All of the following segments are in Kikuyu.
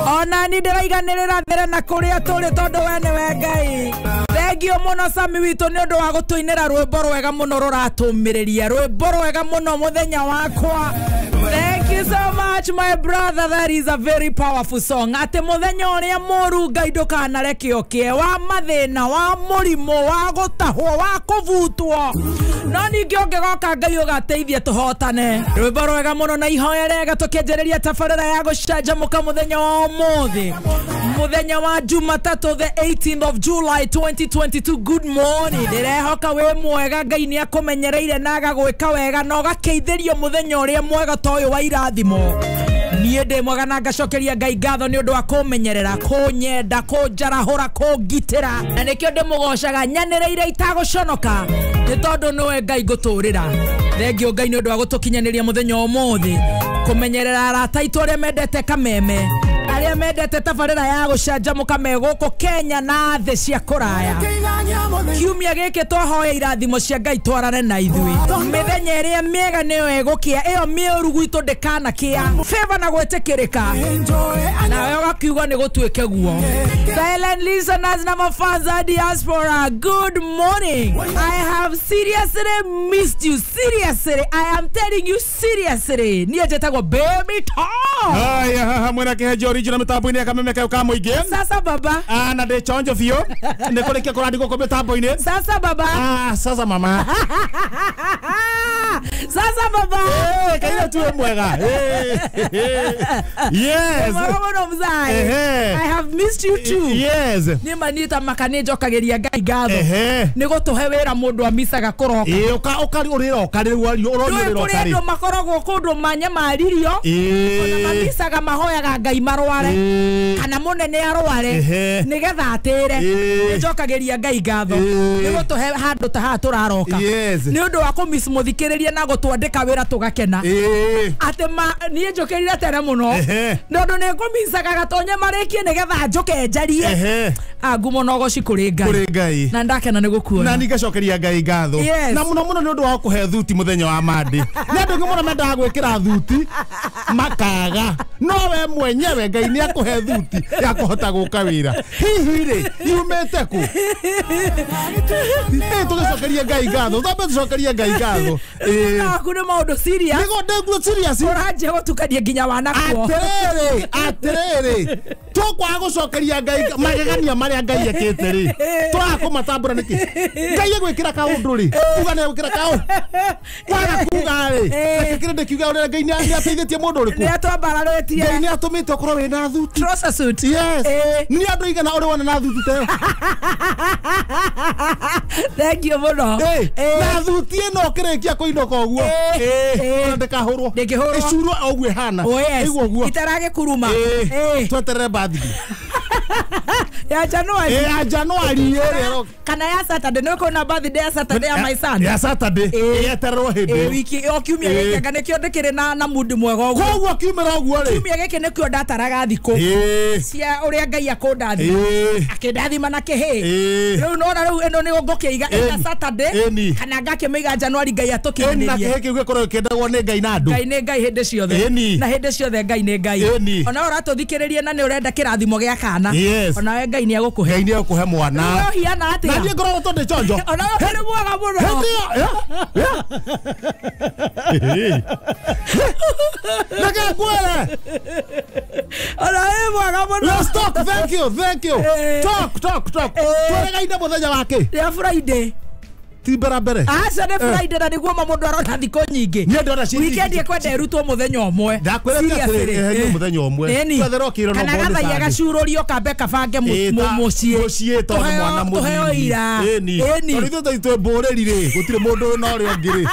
Ona ni ndĩraiganĩrĩra there na kũrĩa tũrĩ tondũ we nĩwe Ngai. Thengio mũno Sami witũ nĩ ũndũ wa gũtũinĩra rwĩmbo rwega mũno rũratũmĩrĩria rwĩmbo rwega mũno mũthenya wakwa. Thank you so much, my brother. That is a very powerful song. Atĩ mũthenya ũrĩa mũru Ngai ndũkanareke ũkĩe, wa mathĩna, wa mũrimũ, wa gũtahwo, wa kũbutwo, no ningĩ ũngĩgoka Ngai ũgateithia tũhotane. Rwĩmbo rwega mũno na ihoya rĩega tũkĩanjĩrĩria tabarĩra ya gũcanjamũka mũthenya wa ũmũthĩ, mũthenya wa Jumatatũ, the 18th of July 2022. Good morning. Ndĩrehoka wĩ mwega, Ngai nĩ akũmenyereire na agagwĩka wega na ũgakeithĩrio mũthenya ũrĩa mwega ta ũyũ wa irathimo. Niĩ ndĩ mwega na ngacokeria Ngai ngatho nĩ ũndũ wa kũmenyerera, kũnyenda, kũnjarahũra, kũngitĩra, na nĩkĩo ndĩmũgocaga nyanĩrĩire itagũconoka, nĩ tondũ nĩwe Ngai ngũtũrĩra. Thengio Ngai nĩ ũndũ wa gũtũkinyanĩria mũthenya wa ũmũthĩ, kũmenyerera arata aitũ arĩa mendete kameme, arĩa mendete tabarĩra ya gũcanjamũka me gũkũ Kenya na thĩ cia kũraya. Kiumia gĩkĩ twahoya irathimo cia Ngai twarane na ithuĩ. Mĩthenya ĩrĩa mĩega nĩyo ĩgũkĩa, ĩyo mĩũru gwitũ ndĩkanakĩa. Favor na gwĩtĩkĩrĩka, nawe ũgakiuga nĩ gũtuĩke guo. Silent listeners na mafans a diaspora, good morning. I have seriously missed you. Seriously, I am telling you seriously. Niĩ njĩtagwo Baby Tom. Haya, haha mwena kĩhenjo original mĩtambo-inĩ ya kameme kayo ka mũingĩ. Sasa baba. Ah, na ndĩ chonjo biũ. Nĩ kũrĩkia kũrandĩkwo kũ mĩtambo-inĩ. Sasa baba. Ah, sasa mama. Sasa baba. Eh, kaira tu mwega. Eh, yes. Mwega mũno mzai. Ehe. I have missed you too. Yes. Nĩ ma niĩ ta maka nĩ njokagĩria Ngai ngatho. Ehe. Nĩ gũtũhe wĩra mũndũ amicaga kũroka. Ĩ, ũka ũka ũrĩroka rĩu wario ũrorio Ndũĩ kũrĩ ũrĩroka rĩ. andũ makoragwo kũndũ manyamaririo. Ona Ĩ. mamicaga mahoyaga Ngai marware. Ĩ. Kana mũnene arware. Ehe. Nĩgetha atĩre. Ĩ. Nĩ njokagĩria Ngai ngatho. Ĩ. Nĩ gũtũhe handũ ta haha tũraroka. Yes. Nĩ ũndũ wa kũmiss mũthikĩrĩria na gũtwandĩka wĩra tũgakena. Ĩ. Atĩ ma niĩ njũkĩrire tene mũno. Ehe. Nĩ ũndũ nĩ ngũmicaga gatonye marĩkie nĩgetha njũke njarie. Ehe. Ah, ngumo na ũgoci kũrĩ Ngai. Kũrĩ Ngai. Na ndakena nĩ gũkuona. Na ningacokeria Ngai ngatho. Yes. Na mũno mũno nĩ ũndũ wa kũhe thuti mũthenya wa Monday. Nĩ andũ aingĩ mũno mendaga gwĩkĩra thuti makaga, no we mwenyewe Ngai nĩ akũhe thuti ya kũhota gũka wĩra. Hihi rĩ yumĩte kũ? Ĩ, tũgĩcokeria Ngai ngatho, twambe tũcokerie Ngai ngatho. Ĩ. Waku nĩ maũndũ serious. Nĩguo ndĩguo serious. Ũranjia gũtukania nginya wanakuo. Atĩrĩrĩ, atĩrĩrĩ, tũkwaga gũcokeria Ngai magegania marĩa Ngai ekĩte rĩ, twaga kũmatambũra nĩkĩ? Ngai egwĩkĩra kaũndũ rĩ, uga nĩ egwĩkĩra kaũndũ, waga kuga rĩ, reke kĩrĩ ndĩkiuga ũrĩa Ngai nĩ ateithĩtie mũndũ ũrĩkũ. Nĩ atwambararĩtie. Ngai nĩ atũmĩte ũkorwo wĩna thuti. Trouser suit. Yes. Ĩ. Nĩ andũ aigana ũrĩ wona na thuti ta ĩyo? Thank you mũno. Ĩ, Ĩ. na thuti ĩno ũkĩrĩkia kũinũka ũguo. Ĩ. Ĩ, Ĩ. ona ndĩkahũrwo. Ndĩngĩhũrwo. Ĩcurwo o ũguo ĩhana. Oh, yes. Ĩigwo ũguo. Itaragĩkuruma. Ĩ. Ĩ. Tweterere birthday. Ya January. Ĩ, ya January ĩrĩa Kana ya Saturday. Nĩ ũkuona birthday ya Saturday ya my son. Ya Saturday. Ĩ. Yetererwo hĩndĩ Ĩ, ĩyo. wiki o kiumia Ĩ. gĩkĩ anga nĩkĩo ndĩkĩrĩ na mood mwega ũguo. Koguo kiumĩra ũguo rĩ. Kiumia gĩkĩ nĩkĩo ndataraga thikũ Ĩ. cia ũrĩa Ngai akũndathima. Ĩ. Akĩndathima na kĩhĩ. Ĩ. Rĩu nona rĩu ĩno nĩyo ngũkĩiga Ĩ. ĩna Saturday Ĩni. kana ngakĩmĩiga January Ngai Ĩni na atũkinyanĩrie. kĩhĩ kĩu gĩkorwo gĩkĩendagwo nĩ Ngai na andũ. Ngai nĩ Ngai hĩndĩ ciothe. Ĩni. Na hĩndĩ ciothe Ngai nĩ Ngai. Ĩni. Ona ũratũthikĩrĩria na nĩ ũrenda kĩrathimo gĩa kana. Yes. Onawe Ngai nĩ egũkũhe. Ngai nĩ egũkũhe mwana. Rĩu ũhiana Na atĩa? niĩ ngoragwo tondũ ndĩ chonjo. Onawe ũkĩrĩ mwega mũno. Hĩndĩ ĩyo, ya, ya. Reke ngwĩre. Ona wĩ mwega mũno. Let's talk. Thank you, thank you. Eh. Talk, talk, talk. Eh. Tweregaine mũthenya wa kĩ? Ya Friday. Ti mbere mbere. Aca nĩ Friday na nĩguo ma mũndũ arona thikũ nyingĩ. Niĩ ndĩrona ci Weekend ĩkwenda ĩrutwo mũthenya ũmwe. Ndakwĩrĩte atĩrĩrĩ, Seriously. eherio mũthenya ũmwe. Ĩni. Twetherwo kĩro no Kana mbone gathaiya Sunday. gacurũrio kambe kabange Ĩ, ta- mũciĩ. mũciĩ tondũ Tũheo- mwana tũheo mũnini. ira. Ĩni. Ĩni. Tondũ ithuĩ twĩ mbũrĩri rĩ, gũtirĩ mũndũ wĩna ũrĩa ũngĩ rĩ.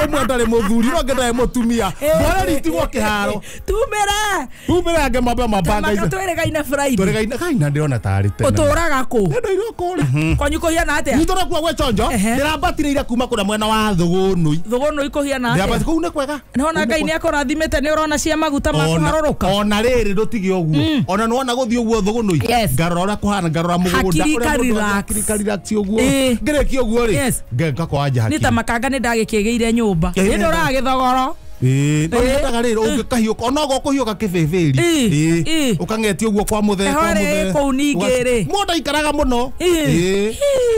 Ũmwe ndarĩ mũthuri, ũrĩa ũngĩ ndarĩ mũtumia. Mbũrĩri itigwo kĩharo. Tumĩre. Tumĩre angĩ mambe mabanga Maka icio. twĩrĩgaine Friday. Twĩrĩgaine, kai na ndĩrona tarĩ tene. Ũtũraga kũ? Nĩ kũrĩa. Kwanyu kũhiana atĩa? Nĩ tũrakua gwĩ chonjo. Ehe. Ndĩrambatire ira kuma kũrĩa mwena wa Thũgũnũi. Thũgũnũi kũhiana atĩa? Ndĩrambati kũu nĩ kwega. Nĩwona Ngai nĩ akũrathimĩte nĩ ũrona cia maguta ma kũharũrũka. Ona rĩrĩ ndũtige ũguo. Ona nĩwona gũthiĩ ũguo Thũgũnũi. Yes. Ngarora ũrĩa kũhana, ngarora mũgũnda. Hakiri ũrĩa ka mũndũ relax. hakiri ka relax ũguo. Ĩ. Ngĩrĩkia ũguo rĩ. Yes. Ngakwanja Nĩ ta hakiri. makanga nĩ ndagĩkĩgĩire nyũmba. Ĩ. Nĩ ndũraga gĩthogoro. No nyendaga rĩrĩ ũngĩkahiũka ona ogo kũhiũka kĩbĩbĩri. Ũkang'etia ũguo kwa mũthee kwa mũthee. Kũu ningĩ rĩ. Mũndũ aikaraga mũno.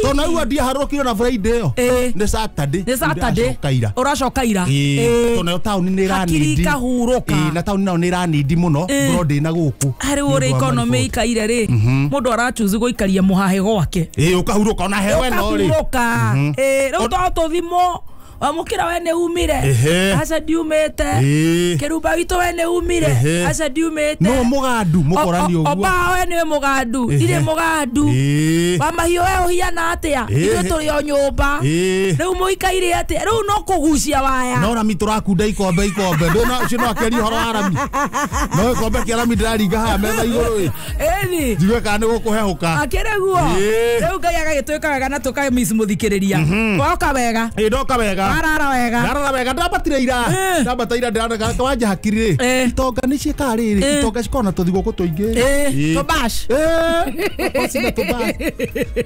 Tondũ na rĩu ndiaharũrũkire na Friday ĩyo. Nĩ Saturday. Nĩ Saturday. Ũracoka ira. Tondũ nayo taũni nĩ ĩranindi. Hakiri ikahurũka. Na taũni nayo nĩ ĩranindi mũno. Ngorwo ndĩna gũkũ. Harĩ ũrĩa economy ikaire rĩ. Mũndũ arachuzi gũikaria mũhahĩ gwake. Ũkahurũka ona hewa ĩno rĩ. Ũkahurũka. Rĩu to tũthimũ. Wamũkĩra we nĩ umire. Aca ndiumĩte. Kĩrumba witũ we nĩ umire. Aca ndiumĩte. No mũgandu mũkorani ũguo. Oba we nĩ mũgandu. Ndirĩ mũgandu. Wa mahiũ we ũhiana atĩa? Ithuĩ tũrĩ o nyũmba. Rĩu mũikaire atĩa? Rĩu no kũgucia waya. No rami tũrakunda ikombe ikombe. Ndũna ũcio no akĩaria ũhoro wa rami. No gĩkombe kĩa rami ndĩraringa haha metha igũrũ ĩ. Ĩni. Njigue kana nĩ gũkũhehũka. Akĩrĩ guo. Rĩu Ngai agagĩtwĩka wega na tũkamĩss mũthikĩrĩria. Woka wega. Ndoka wega. Arara wega. Arara wega ndambatire ira. Ndambata ira ndĩrona kawanja hakiri rĩ. Itonga nĩ ciĩkaga rĩrĩ. Itonga cikoragwo na tũthigũkũ tũingĩ. Tũbash. Cina tũbash.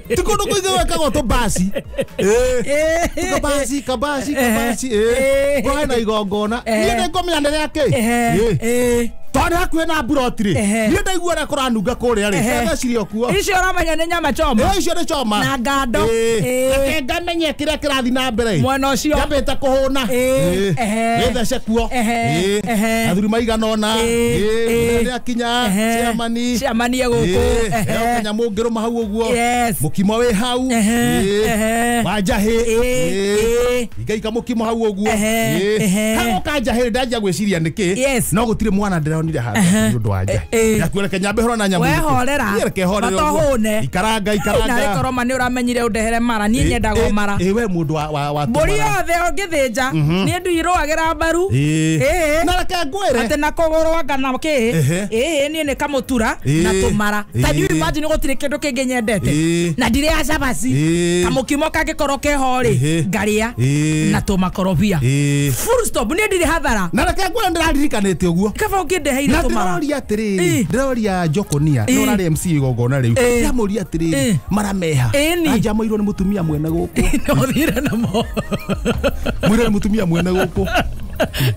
Ti kũndũ kũingĩ gwĩkagwo tũbaci. Tũkabaci kabaci kabaci. Kũhe na igongona. Niĩ nĩ ngũmĩanĩrĩra kĩ? Tondũ hakuhĩ na mburoti rĩ. Niĩ ndaigua ũrĩa kũranunga kũrĩa rĩ. Ndeciria kuo. Icio ũramenya nĩ nyama choma. Icio nĩ choma. Na ngando. Reke ngamenye kĩrĩa kĩrathiĩ na mbere. Mwena ũcio. Nyambĩte kũhũna. Gĩthece kuo. Athuri maigana ũna. Nĩ akinya. Chairman. Chairman e gũkũ. Kanyamũ ngĩrũma hau ũguo. Mũkimo wĩ hau. Wa njahĩ. Igaika mũkimo hau ũguo. Hagoka njahĩ ndanjia gwĩciria nĩkĩ. No gũtirĩ mwana ndĩronire haha nĩ ũndũ wa njahĩ. Ndakuereke nyambe horo na nyamũ. We horera. Reke horera. Matohũne. Ikaranga ikaranga. Narĩ korwo ma nĩ ũramenyire ũndehere mara. Niĩ nyendaga mara. We mũndũ wa mbũri yothe ũngĩthĩnja. Niĩ ndirũagĩra mbaru. Na reke ngwĩre. Atĩ na kũgũrũ anga na kĩ. Niĩ nĩ kamũtura na tũmara. Ta you imagine gũtirĩ kĩndũ kĩngĩ nyendete. Na ndirĩaga cabaci. Kamũkimo kangĩkorwo keho rĩ ngarĩa na tũmakorobia. Full stop. Niĩ ndirĩ hathara. Na reke ngwĩre ndĩraririkanĩte ũguo. Kaba ũngĩndeheire tũmara. Na ndĩroria atĩrĩrĩ. Ndĩroria Njokonia. Nĩ ũrarĩ MC igongona rĩu. Ndamũria atĩrĩrĩ mara meha. Anjamũirwo nĩ mũtumia mwene gũkũ. Ũthire namo. Mwĩre mũtumia mwene gũkũ.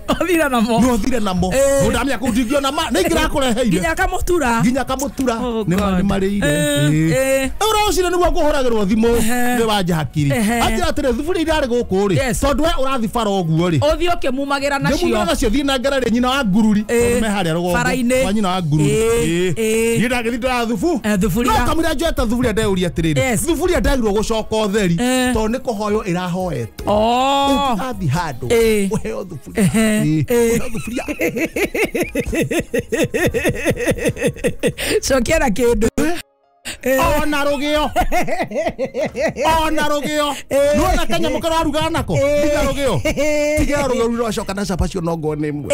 Ũthire namo. Nĩ ũthire namo. Ndamenya kũu ndingĩona ma nĩ ingĩrakũreheire. Nginya kamũtura. Nginya kamũtura. Nĩ marĩire. Ũrĩa ũcio nĩguo ngũhũragĩrwo thimũ nĩ wanja hakiri. Anjĩra atĩrĩ thuburia irarĩ gũkũ rĩ. Tondũ we ũrathiĩ bara ũguo rĩ. Ũthiĩ ũkĩmumagĩra nacio. Ngĩmumagĩra nacio thiĩ na ngerere nyina wa ngururi. Tondũ me harĩa rũgongo. Kwa nyina wa ngururi. Niĩ ndagĩthiĩ ndoya thubu. Thuburia. No kamũira njoete thuburia ndeyũria atĩrĩrĩ. Thuburia ndagĩrĩirwo gũcoka ũtheri. Tondũ nĩ kũhoywo ĩrahoetwo. Ũngĩgathiĩ handũ ũheo thuburia. Thuburia. Cokia na kĩndũ. Ona rũgĩo. Ona rũgĩo. Nĩwona kanyamũ kararugaga nako? Tiga rũgĩo. Tiga rũgĩo rũu rũracoka na cabaci ona ngorwo nĩ ĩmwe.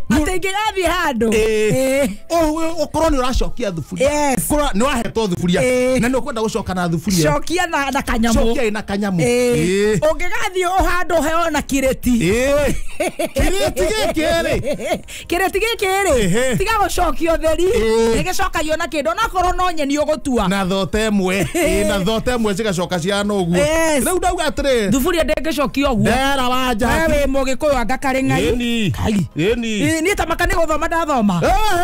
Atĩ ingĩgathiĩ handũ. Ũkorwo nĩ ũracokia thuburia. Nĩ wahetwo thuburia. Na nĩ ũkwenda gũcoka na thuburia. Cokia na kanyamũ. Cokia ĩna kanyamũ. Ũngĩgathiĩ handũ ũheo na kirĩti. Kirĩti gĩkĩ rĩ. Kirĩti gĩkĩ rĩ. Tiga gũcokia ũtheri. Nĩgĩcokagio na kĩndũ onakorwo no nyeni ũgũtua. Na thote ĩmwe. Na thote ĩmwe cigacoka cihana ũguo. Rĩu ndauga atĩrĩ. Thuburia ndĩngĩcokio ũguo. Ndera wanja. We wĩ mũgĩkũyũ anga karĩ ng'ai. Ĩni. Niĩ ta maka nĩ gũthoma ndathoma.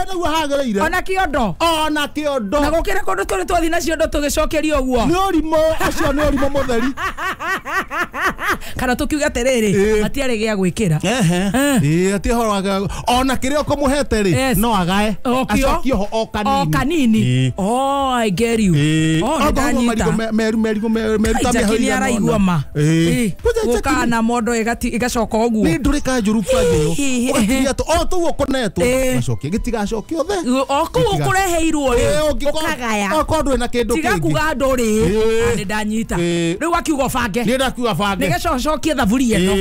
Nĩguo hagĩrĩire. Ona kĩondo. Ona kĩondo. Na gũkĩrĩ kũndũ tũrĩ twathiĩ na ciondo tũgĩcokerio ũguo. Nĩ ũrimũ ũcio nĩ ũrimũ mũtheri. Kana tũkiuge atĩrĩrĩ matiarĩ gĩa gwĩkĩra. Ati ũhoro wa ona kĩrĩa ũkũmũhete rĩ no agae. Acokie ho o kanini. O kanini. Oh, I get you. Oh, nĩ meru meru meru ta mĩhari ya araigua ma. Gũkana mondo ĩgacoka ũguo. Nĩ ndũrĩka njũru bangĩ ĩyo. Ũgatinia o tũguo ũkonetwo. Ũgacokia gĩtigacokio othe. O kũu ũkũreheirwo rĩ. Ũkagaya. Okorwo ndũrĩ na kĩndũ kĩngĩ. Tiga kuga ndũrĩ. Nĩ ndanyita. Rĩu wakiuga ũbange. Nĩ ndakiuga bange. Nĩgecocokie thaburia ĩno.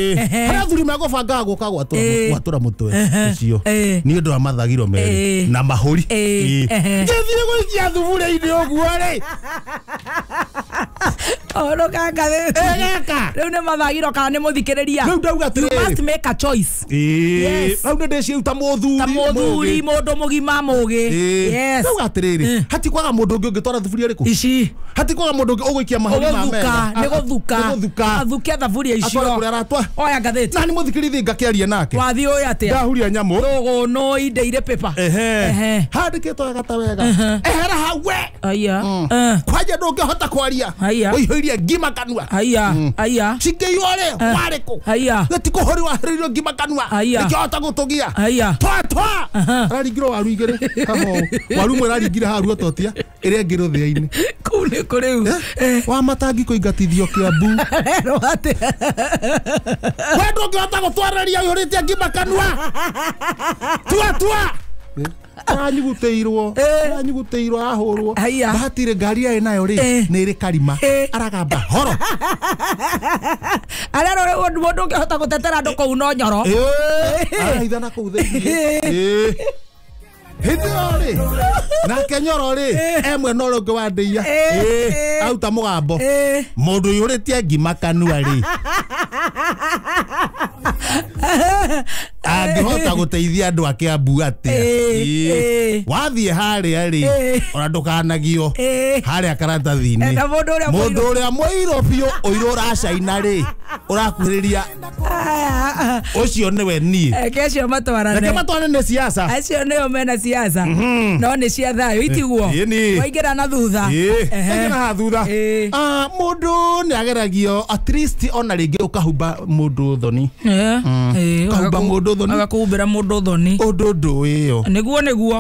Harĩa athuri megũbangaga gũka gwatũra mũtwe ũcio. Nĩ ũndũ wa mathagiro merĩ na mahũri. Ngĩthiĩ gũikia thuburia-inĩ ũguo rĩ. Ũhoro ngathĩti. Egeka. Rĩu nĩ mathagiro kana nĩ mũthikĩrĩria. Rĩu ndauga You atĩrĩrĩ. must make a choice. Ĩĩ. Yes. Rĩu nĩ ndĩciĩruta mũthuri. Ta mũthuri mũndũ mũgima mũgĩ. Yes. Ndauga atĩrĩrĩ, hatikwaga mũndũ ũngĩ ũngĩtwara thuburia ĩrĩkũ? Ici. Hatikwaga mũndũ ũngĩ ũgũikia mahũri ma metha. Ũgũthuka, nĩ gũthuka. Nĩ gũthuka. Athuke thaburia Atware icio. kũrĩa aratwa. Oya ngathĩti. Na nĩ mũthikĩrĩria ngakĩaria nake. Wathiĩ ũĩ atĩa? Ndahuria nyamũ. Ndũgũ nũ indeire paper. Ehe. Ehe. Handĩkĩtwo wega ta wega. Ehera hau we. Aya. Kwanja ndũngĩhota kwaria. Haiya. Ũihũirie ngima kanua. Aya. Aya. Cikĩiywo rĩ, warĩ kũ? Haiya. Gĩtikũhũri wahũrĩirwo ngima kanua. Haiya. Nĩkĩo gũtũgia. Haiya. Twa twa. Araringirwo waru igĩrĩ. Haha ũũ. Waru ĩmwe ĩraringire haha ruototia, ĩrĩa ĩngĩ rũthĩa-inĩ. Kũu nĩ kũ rĩu? Wa matangi kũingatithio Kĩambu. Arerwo atĩa? We ndũngĩhota gũtwarĩria ũihũrĩtie ngima kanua. Tua tua. Aranyugutĩirwo. Aranyugutĩirwo ahũrwo. Haiya. Bahatire ngari yarĩ nayo rĩ, nĩ ĩrĩ karima. Aragamba horo. Arerwo mũndũ ũngĩhota gũtetera andũ kũu no Nyoro. Arahithana kũu thĩinĩ. Hĩndĩ ĩyo rĩ, nake Nyoro rĩ, e mwena ũrĩa ũngĩ wa ndĩia. Aruta mũgambo. Mũndũ ũiyũrĩtie ngima kanua rĩ, angĩhota gũteithia andũ a Kĩambu atĩa? Wathiĩ harĩa rĩ, ona ndũkanagio harĩa karatathi-inĩ. Na mũndũ ũrĩa Mũndũ ũrĩa mũirũ biũ ũirũ ũracaina rĩ, ũrakuhĩrĩria ũcio nĩwe niĩ. Reke acio matwarane. Reke matwarane nĩ siasa. Acio nĩo mena siasa. No nĩ cia thayũ itiguo. Waingĩra na thutha. Waingĩra na thutha. Mũndũ nĩ ageragio at least ona rĩngĩ ũkahumba mũndũ thoni. Ũkahumba mũndũ thoni. Agakuhumbĩra mũndũ thoni. Ũndũ ndũĩ ĩyo. Nĩguo nĩguo.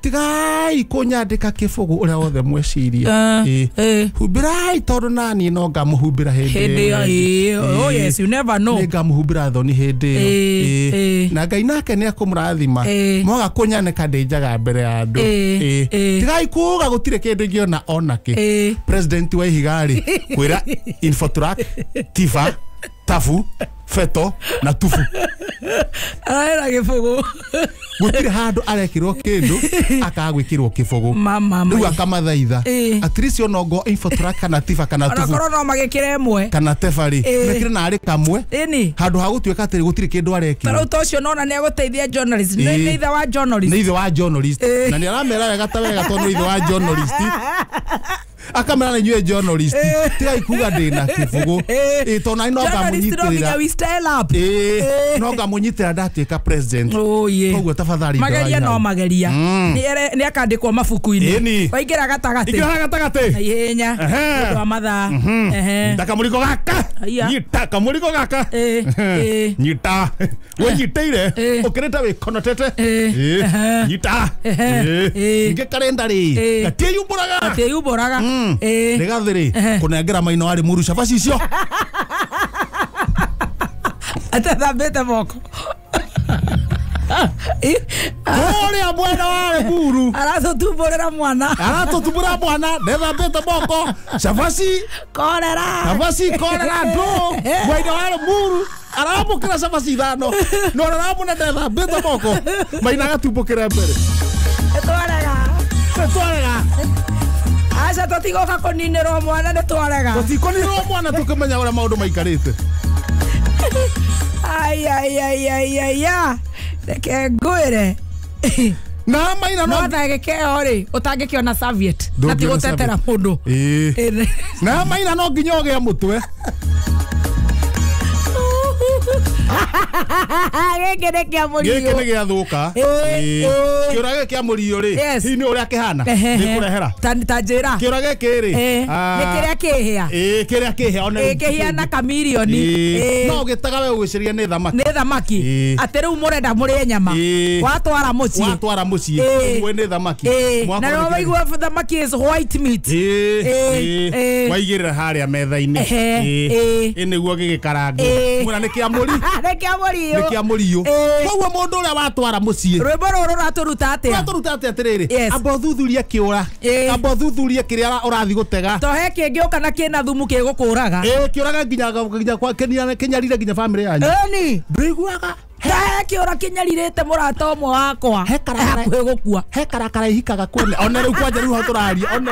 Tigai kũnyandĩka kĩbũgũ ũrĩa wothe mweciria. Humbĩrai tondũ naniĩ no ngamũhumbĩra hĩndĩ ĩyo. Oh yes, you never know. Nĩ ngamũhumbĩra thoni hĩndĩ ĩyo. Na Ngai nake nĩ ekũmũrathima. Mwaga kũnyanĩka ndĩ njaga mbere ya andũ. Tigai kuga gũtirĩ kĩndũ ingĩona ona kĩ. President wa Ihiga rĩ, kwĩra Infotrak, Tifa, Tafu, Feto na Tufu. Arera gĩbũgũ. Gũtirĩ handũ arekĩrwo kĩndũ akaga gwĩkĩrwo kĩbũgũ. Rĩu akamathaitha. At least ona ngo Infotrak kana Tifa kana Tufu. Onakorwo no magĩkĩre ĩmwe. Kana Tefa rĩ, mekĩre narĩ kamwe. Handũ ha gũtuĩka atĩ gũtirĩ kĩndũ arekĩrwo. Tarĩu ta ũcio nona nĩ egũteithia journalist. Nĩ ithe wa journalist. Nĩ ithe wa journalist. Na nĩ aramera wega ta wega tondũ nĩ ithe wa journalist. Akamera nĩ inyuĩ journalist. Tigai kuga ndĩna kĩbũgũ. Tondũ nani no ngamũnyitĩrĩra. No ngamũnyitĩrĩra ndatuĩka president. Koguo tafadhali mageria no mageria. Nĩ akandĩkwo mabuku-inĩ. Waingĩra gatagatĩ. Ingĩra gatagatĩ. Na ihenya. Ũndũ wa mathaa. Nyita kamũrigo gaka. Nyita kamũrigo gaka. Nyita. Wĩnyitĩire. Ũkĩrĩte wĩkonotete. Nyita. Ningĩ karenda rĩ, gatiĩyumbũraga. Gatiĩyumbũraga. Rĩgathĩ rĩ, kũnengera maino arĩ mũru cabaci icio. Atathambĩte moko. Kũrĩa mwena wa Limuru. Aratũtumbũrĩra mwana. Aratũtumbũrĩra mwana, ndethambĩte moko. Cabaci. Korera. Cabaci korera ndũ. Mwena wa Limuru. Aramũkĩra cabaci ithano. No aramũne ndethambĩte moko. Maina agatumbũkĩra mbere. Nĩtwarega. Nĩtwarega. Aca tũtigoka kũninĩrwo mwana nĩtwarega. Tũtikũninĩrwo mwana tũkĩmenya ũrĩa maũndũ maikarĩte. Ai ai ai ai ai ya. Reke ngwĩre. Na maina no ndagĩka ĩyo rĩ ũtangĩkĩona serviette na ti gũtetera mũndũ. Na maina no nginya ũgĩe mũtwe. Gĩkĩ nĩ kĩa mũriũ. Gĩkĩ nĩ gĩathũka. Kĩũra gĩkĩ kĩa mũriũ rĩ, hihi nĩ ũrĩa kĩhana? Nĩngũrehera. Ta njĩra. Kĩũra gĩkĩ rĩ, nĩ kĩrĩa kĩhĩa. Kĩrĩa kĩhĩa ona rĩu. Kĩhiana kamirioni. No ũgĩtaga we ũgwĩciria nĩ thamaki. Nĩ thamaki. Atĩ rĩu mũrenda mũrĩe nyama. Watwara mũciĩ. Watwara mũciĩ. Ũguo nĩ thamaki. Na nĩ waigua thamaki is white meat. Waigĩrĩra harĩa metha-inĩ. Ĩ nĩguo gĩgĩkarangwo. Mwĩra nĩ kĩa mũri. Nĩ kĩa mũriũ. Nĩ kĩa mũriũ. Koguo mũndũ ũrĩa watwara mũciĩ. Rwĩmbo rũrũ rũratũruta atĩa? Rũratũruta atĩa atĩrĩrĩ? Amba ũthuthurie kĩũra. Amba ũthuthurie kĩrĩa ũrathiĩ gũtega. To he kĩngĩũka na kĩna thumu kĩgũkũraga. Kĩũraga nginya kwa kĩnyarire nginya bamĩrĩ yanyu. Ĩni. Ndũiguaga? He kĩũra kĩnyarirĩte mũrata ũmwe wakwa. He karakara. Hakuhĩ gũkua. He karakara ihikaga kwene one rĩu kwanja rĩu hau tũraria one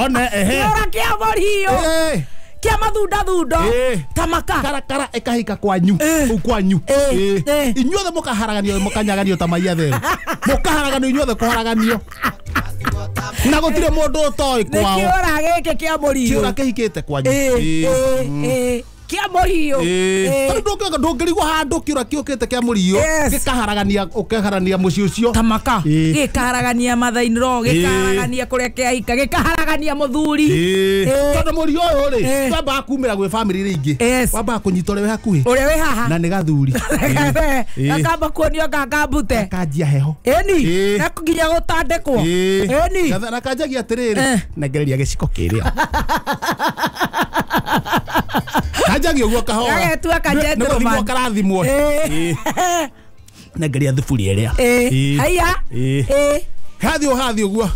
one ehe. Kĩũra kĩa mũriũ. Eh. Kĩa mathundathundo. Eh. Tamaka. Karakara ĩkahika kwanyu. Eh. Kũu kwanyu. Eh. Eh. Eh. Inyuothe mũkaharaganio mũkanyaganio ta mai atheru. Mũkaharaganio inyuothe kũharaganio. Na gũtirĩ mũndũ ũtoĩ Nĩ kwao. kĩũra gĩkĩ kĩa mũriũ. Kĩũra kĩhikĩte kwanyu. Eh, Eh. eh, eh. Kĩa mũriũ. Eh. Eh. Tondũ ndũngĩrigwo handũ kĩũra kĩũkĩte kĩa mũriũ Yes. gĩkaharagania ũkaharania mũciĩ ũcio. Tamaka. Eh. Gĩkaharagania mathainro, gĩkaharagania kũrĩa kĩahika, gĩkaharagania mũthuri. Eh. Eh. Tondũ mũriũ ũyũ rĩ Eh. twambaga kumĩra gwĩ bamĩrĩ iria ingĩ. Yes. Wambaga kũnyita ũrĩa wĩ hakuhĩ. Ũrĩa wĩ haha. Na nĩ gathuri. Eh. Gakamba kuonio gakambute. Kanjia heho. Ĩni. Eh. Na nginya gũtandĩkwo. Ĩni. Na kanjagia atĩrĩrĩ Eh. nengereria gĩciko kĩrĩa. Kanjagia ũguo kahora. Gagetua ka Nĩ gentleman. gũthimwo karathimwo. Eh. Eh. Nengeria thuburia ĩrĩa. Eh. Eh. Haiya. Eh. Eh. Hathiĩ hathiĩ ũguo.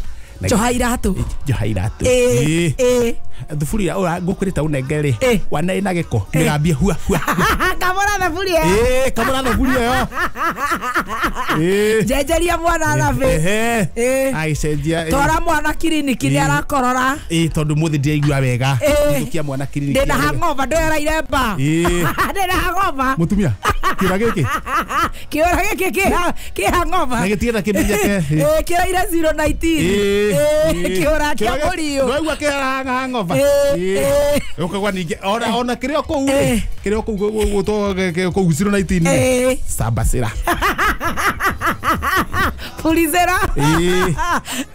Njoha iratũ. Njoha iratũ. Eh. Eh. Eh. Thuburia ũra ngũkwĩrĩte ũnengere Eh. wana ĩna gĩko mĩgambie hua hua. Kamũra thaburia ĩyo. Eh, kamũra thaburia ĩyo. Eh. Njenjeria mwana thabĩ. Ehe. Eh. Agĩcenjia. Twara mwana kiriniki nĩ Eh. arakorora. Ĩ tondũ mũthĩ ndiraigua wega. Eh. Thũkia mwana kiriniki. Ndĩna hangover ndweraire mba. Eh. Ndĩna hangover. Mũtumia, kĩũra gĩkĩ Kĩũra gĩkĩ kĩ hangover. na gĩtigĩta kĩmenyeke. Eh, kĩraire 019. Eh, kĩũra kĩa mũriũ. Waigua kĩhanga hangover. Eh, eh. Ũkaigua ningĩ ona ona kĩrĩa o kũu Eh. rĩ, kĩrĩa o kũu gũtwo kũu 019 rĩ. Eh. Sambacĩra. Pulizera. Eh.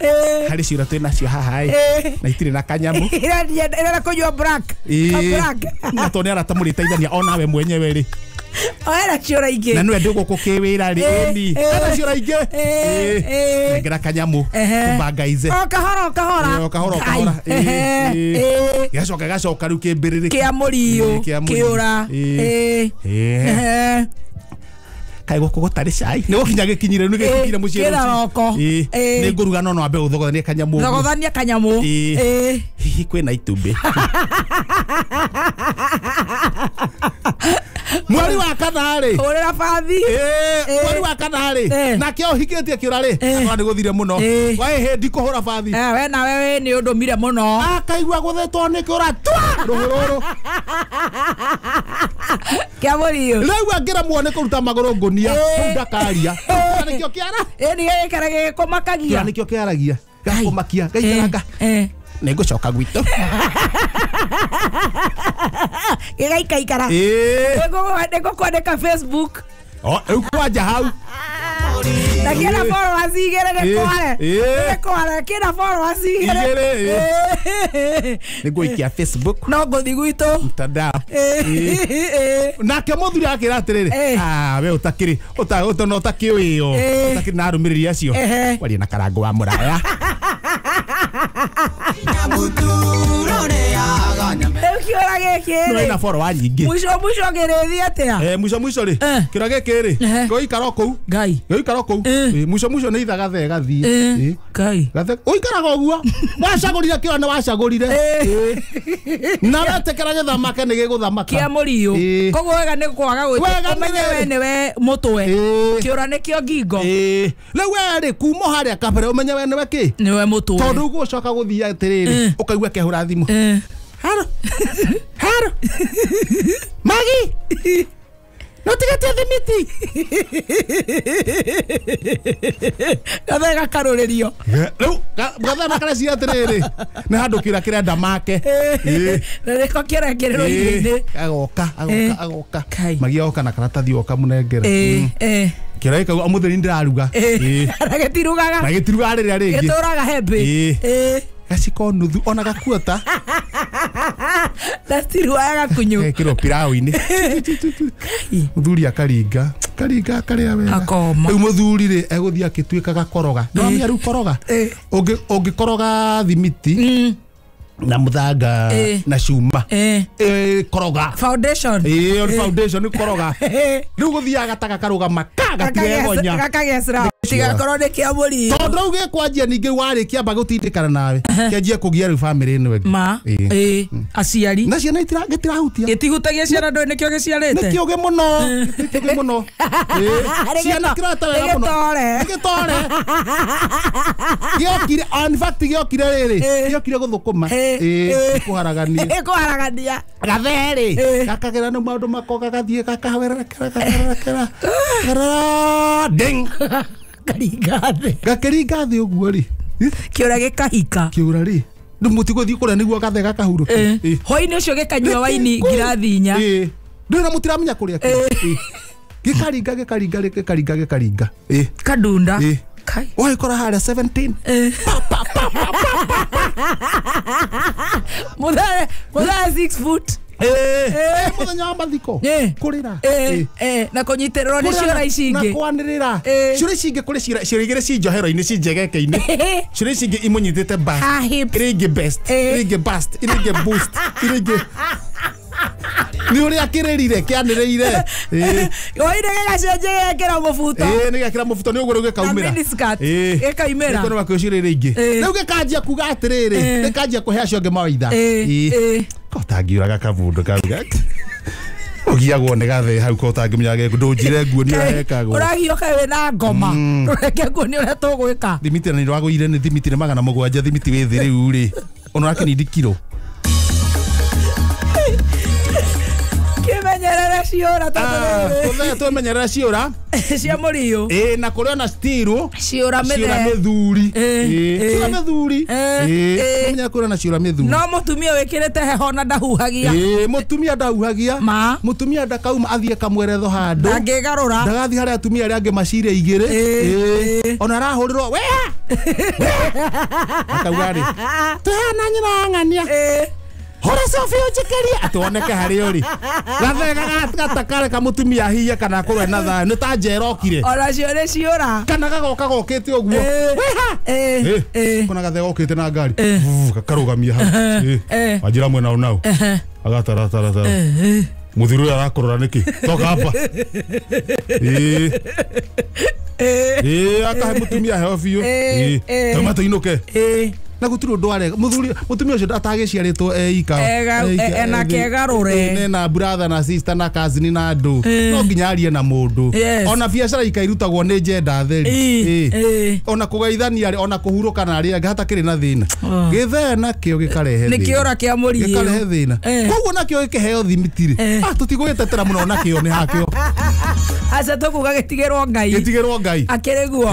Eh. Harĩ ciũra twĩ nacio haha ĩ. Eh. Na itirĩ na kanyamũ. Ĩrenda kũnyua black. Ka black. Na tondũ nĩ arata mũrĩteithania onawe mwenyewe rĩ. Oera ciũra ingĩ. Na nĩwe ndĩ gũkũ kĩwĩra rĩ. Eh, Ĩni. eh. Hena ciũra ingĩ. Eh, eh. Nengera kanyamũ. Ehe. Tũbangaize. O kahora o kahora. Eh, o kahora o kahora. Ai. Ehe. Eh, Eh. Gĩgacoka gĩgacoka rĩu kĩmbĩrĩrĩ. Kĩa mũriũ. Eh, kĩa mũriũ. Kĩũra. Eh. Eh. Eh. Ehe. Kaĩ gũkũ gũtarĩ cai nĩ gũkinya gĩkinyire rĩu nĩ gĩkinyire mũciĩ kĩna roko. Ĩ, Eh. nĩ ngũruga no no ambe gũthogothania kanyamũ ũguo. Thogothania kanyamũ. Eh. Eh. Hihi kwĩna itumbĩ. Mweri wa kana rĩ. Hũrĩra bathi. Eh, Eh. mweri wa kana rĩ Eh. nake ũhikĩtie kĩũra rĩ Eh. akona nĩ gũthire mũno Eh. waĩ hĩndi kũhũra bathi. Eh, we nawe wĩ nĩ ũndũmire mũno. Akaigua gũthetwo nĩ kĩũra twa rũhĩ rũrũ. Kĩa mũriũ. Rĩu angĩremwo nĩ kũruta magũrũ ngũnia Eh. kũu ndakaria. Kĩũra nĩkĩo kĩara. Ĩni gĩgĩikara gĩgĩkũmakagia. Kĩũra nĩkĩo kĩaragia. Gakũmakia gaikaranga. Eh. Nĩ ngũcoka gwitũ. Gĩgaikaikara. Ĩĩ. Nĩngũkwandĩka Facebook. O, rĩu kwanja hau. Na kĩna followers igĩrĩ nĩ Eh. kware. Eh. Nĩ kware kĩna followers igĩrĩ. Igĩrĩ, Eh. Nĩ ngũikia Facebook. No ngũthi gwitũ. Mtandao. Eh. Eh. Nake mũthuri akĩra atĩrĩrĩ Eh. ah we ũtakĩrĩ ũtona ũtakĩũĩyo Eh. ũtakĩrĩ na arũmĩrĩri acio Ehe. kwaria na karango wa mũraya. Rĩu kĩũra gĩkĩ No rĩ. ĩna follower nyingĩ. Mũico mũico gĩrĩthiĩ atĩa? Eh, mũico mũico rĩ Eh. kĩũra gĩkĩ rĩ Ehe. gĩgũikara o kũu Ngai. gĩgũikara o kũu Eh. Eh, mũico mũico nĩ itha gathe gathiĩ Eh. Eh. Ngai. Gathe ũikaraga ũguo wacagũrire kĩũra nĩ wacagũrire Eh. Eh. Na wetĩkĩra gĩthamake nĩ gĩgũthamaka. Kĩa mũriũ. Eh. Koguo wega nĩ kwaga gwĩtĩ. Wega nĩ Ũmenye we rĩrĩ. nĩwe mũtwe. Eh. Kĩũra nĩkĩo ngingo. Ĩĩ. Rĩu we rĩ kuma o harĩa kabere ũmenye we nĩwe kĩ Nĩwe mũtwe. tondũ ũgũcoka gũthiĩ atĩrĩrĩ Eh. ũkaigua kehũra thimũ. Eh. Haro. Haro. Magi. Nũtigĩtie thimiti. Gathe gakarũrĩrio. Rĩu gathana kareciria atĩrĩrĩ nĩ handũ kĩũra kĩrenda make. Ĩĩ. Na nĩko kĩrekĩrĩrwo irio-inĩ. Agoka agoka Eh. agoka. Kai. Magi agoka na karatathi oka mũnengere. Eh, eh, Kĩũra gĩkauga ũmũthĩ nĩ ndĩraruga. eh. Ĩĩ. Na gĩtirugaga. Na gĩtirugaga rĩrĩa rĩngĩ. Gĩtũraga hembĩ. Ĩĩ. Eh. Gaciko nuthu ona gakuota. Na citiruaga gakunyu. Gekĩrwo pilau-inĩ. Mũthuri akaringa karinga akarĩa wega. Akoma. Rĩu mũthuri rĩ egũthiĩ agĩtuĩka gakoroga. Nĩwamenya rĩu koroga? Eh. Ũngĩkoroga thimiti Mm. Na muthanga na cuma koroga foundation foundation ni koroga riu guthiaga ta gakarugama ka gatiregonya gakagesera tigakorwo nĩ kĩa mũriũ tondu rĩu gĩkwanjia ningĩ warĩkia amba gũtindĩkana nawe kĩanjie kũgia rĩu bamĩrĩ ĩno ĩngĩ ma aciari na ciana gĩtirahutia gĩtihutagia ciana ndũĩ nĩkĩo gĩciarĩte nĩkĩo gĩ mũno nĩkĩo gĩ mũno ciana kĩrata wega mũno nĩgĩtore gĩokire in fact gĩokire rĩrĩ gĩokire gũthũkũma kũharagania kũharagania gatherĩ gakagera nĩ maũndũ mako gagathiĩ gakawererekera gakawererekera ding karinga thĩ gakĩringa thĩ ũguo rĩ kĩũra gĩkahika kĩũra rĩ rĩu mũtigũthiĩ kũrĩa nĩguo gathe gakahurũke hwainĩ ũcio gĩkanyua waini ngirathi inya ndũĩ na mũtiramenya kũrĩa gĩkaringa gĩkaringa gĩkaringa gĩkaringa kadunda wagĩkora harĩa 17 pa pa pa mũthaa 6 foot muthenya wa mathiko kurira na kunyitirwo ni ciora ici na ingĩ kwanirira ciora ici ingĩ kuri ciora igĩrĩ ci njohero-inĩ ci njegeke-inĩ ciora ici ingĩ imunyitĩte back iria ingĩ best iria ingĩ bust iria ingĩ boost iria ingĩ nĩ ũrĩa kĩrĩrire kĩanĩrĩire oire gĩgacenjia gĩgekĩra mũbuto nĩ gĩgekĩra mũbuto nĩ ũguo rĩu gĩkaumĩra gĩkaumĩra nĩ kwĩ ciũra iria ingĩ rĩu gĩkanjia kuga atĩrĩrĩ gĩkanjia kũhe acio angĩ mawaitha ko tangiuraga kabundu kau ugiagwo nĩ gathe hau ko tangĩmenya ge ndũnjire nguo nĩ ũrĩa hekagwo ũragio kaĩ wĩna ngoma reke nguo nĩ ũrĩa tũgwĩka thimiti na nĩ rwagũire nĩ thimiti nĩ 700 thimiti wĩ thĩ rĩu rĩ ona ũrakĩnindi kiro kĩmenyerere ciũra tondũ twemenyerera ciũra cia mũriũ na kũrĩ ona stiru ciũra mĩthuri ciũra mĩthuri menya kũrĩ na ciũra mĩthuri no mũtumia wĩkĩrĩte heho na ndahuhagia mũtumia ndahuhagia mũtumia ndakauma athiĩ kamweretho handũ ndangĩgarũra ndagathiĩ harĩa atumia arĩa angĩ macire igĩrĩ ona arahũrĩrwo wea akauga rĩ twĩhana nyina wa ng'ania hora cobi ũnjĩkĩrie atĩ woneke harĩ ũrĩ gathega gatakare ka mũtumia hiye kana akorwo ena thayũ nĩ ta njera okire onacio nĩ ciũra kana gagoka gokĩte ũguo wĩha kona gathega gokĩte na ngari gakarũgamia hau wanjĩra mwena ũnau agataratara mũthuri ũyũ arakũrora nĩkĩ toka hapa akahe mũtumia heo biũ tauma tũinũke na gutiri undu arega muthuri mutumia ucio atagiciaritwo eika ena kegarure na brother na sister na cousin na andu no nginya arie na mundu ona biacara ikairutagwo ni njenda theri ona kugeithania ona kuhuruka na aria angĩ hatakĩrĩ na thĩna gĩthee nakĩo gĩkarehe thĩna nĩ kĩũra kĩa mũriũ gĩkarehe thĩna koguo nakĩo gĩkĩheo thimiti-rĩ tũtigũgĩtetera mũno nakĩo nĩ hakĩo aca tũkuga gĩtigĩrwo Ngai gĩtigĩrwo Ngai akĩrĩ guo.